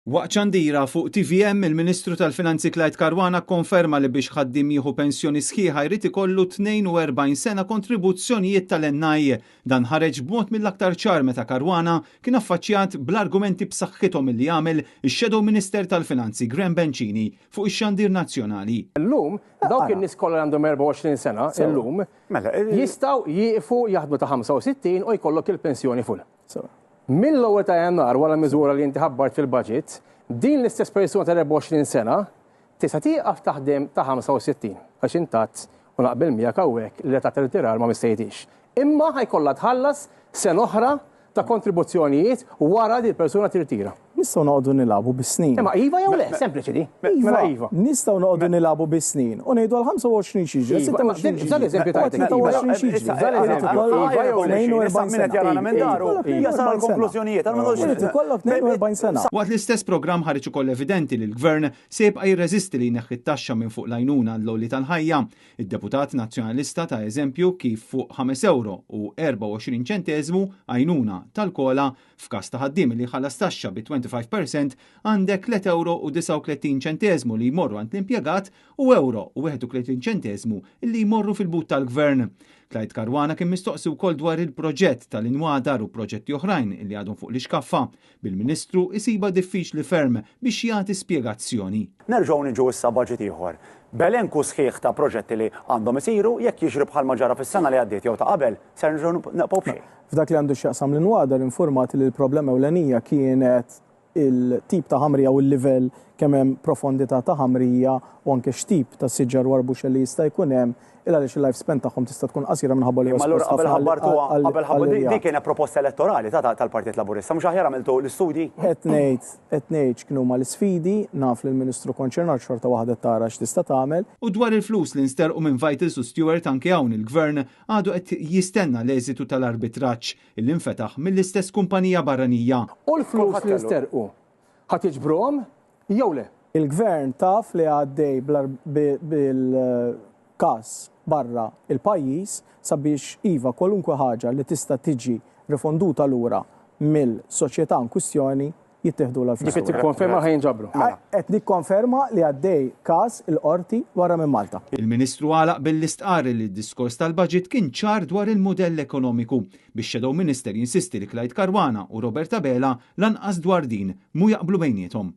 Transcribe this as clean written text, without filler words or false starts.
Waqt xandira fuq TVM, il-Ministru tal-Finanzi Clyde Caruana kkonferma li biex ħaddiem jieħu pensjoni sħiħa jrid ikollu 42 sena kontribuzzjonijiet tal-NI. Dan ħareġ b'mod mill-aktar ċar meta Caruana kien affaċċjat bl-argumenti b'saħħithom li għamel ix-Shadow Minister tal-Finanzi Graham Bencini fuq ix-xandir nazzjonali. Illum, dawk in-nies kollha li għandhom 24 sena illum jistgħu jieqfu jaħdmu ta' 65 u jkollok il-pensjoni full. Mill-ewwel ta' Jannar wara l-miżura li inti ħabbart fil-budget, din l-istess persuna ta' 24 sena tista' tieqaf taħdem ta' 65 għax int għedt u naqbel miegħek hawnhekk li l-età tal-irtirar ma missejtix. Imma ħa jkollha tħallas sena oħra ta' kontribuzzjonijiet wara li l-persuna tirtira. Nistgħu noqogħdu nilagħbu bis-snin. Imma iva jew le, sempliċi di. Iva, iva. Nistgħu noqogħdu nilagħbu bis-snin u ngħidu għal 25 x'jiġri, 26 x'jiġri. F'dan l-eżempju tajtek. 23 x'jiġri. F'dan l-eżempju. Iva jew le. Issa min qed jarana minn daru, jasal għal konklużjonijiet. Irid ikollok 42 sena. Waqt l-istess programm ħareġ ukoll evidenti li l-Gvern se jibqa' jirreżisti li jneħħi t-taxxa minn fuq l-għajnuna għall-għoli tal-ħajja. Id-deputat Nazzjonalista ta eżempju kif fuq 5 ewro u 24 ċenteżmu għajnuna tal-COLA F'każ ta' ħaddiem li jħallas taxxa bi 25 per cent, għandek tliet ewro u 39 ċenteżmu li jmorru għand l-impjegat u ewro u 31 ċenteżmu li jmorru fil-but tal-Gvern. Clyde Caruana kien mistoqsi wkoll dwar il-proġett tal-Inwadar u proġetti oħrajn li għadhom fuq l-ixkaffa, bil-Ministru jsibha diffiċli ferm biex jagħti spjegazzjoni. Nerġgħu niġu issa budget ieħor, b'elenku sħiħ ta' proġetti li għandhom isiru, jekk jiġri bħalma ġara fis-sena li għaddiet jew ta' qabel, ser nerġgħu nibqgħu b'xejn. F'dak li għandu x'jaqsam l-inwadar infurmati li l-problema ewlenija kienet il-tip ta' ħamrija u l-livell kemm hemm profondità ta' ħamrija u anke x'tip ta' siġar u arbuxelli jista' jkun hemm il għaliex il-life span tagħhom tista' tkun qasira minħabba li huwa Imma allura espost qabel ħafna ħabbartuha, qabel ħabbar għall-irjad. Dik kienet proposta elettorali ta' tal-Partit Laburista, mhux aħjar għamiltu l-istudji? Qed ngħid, qed ngħid x'kienu huma l-isfidi, naf li l-Ministru konċernat xorta waħda tara x'tista' tagħmel. U dwar il-flus li nsterqu minn Vitals u Steward anke hawn il-Gvern għadu qed jistenna l-eżitu tal-arbitraġġ illi nfetaħ mill-istess kumpanija barranija. U l-flus li nsterqu, ħa tiġbruhom jew le? Il-Gvern taf li għaddej bil-każ barra l-pajjiż sabiex iva kwalunkwe ħaġa li tista' tiġi rifonduta lura mill-soċjetà inkwistjoni jittieħdulha l-flus. Ġifieri tikkonferma li ħa jinġabru? Mela. Qed nikkonferma li għaddej każ il-Qorti barra minn Malta. Il-Ministru għalaq billi stqarr li d-diskors tal-Budget kien ċar dwar il-mudell ekonomiku, bix-Shadow Minister jinsisti li Clyde Caruana u Robert Abela lanqas dwar din mhu jaqblu bejniethom.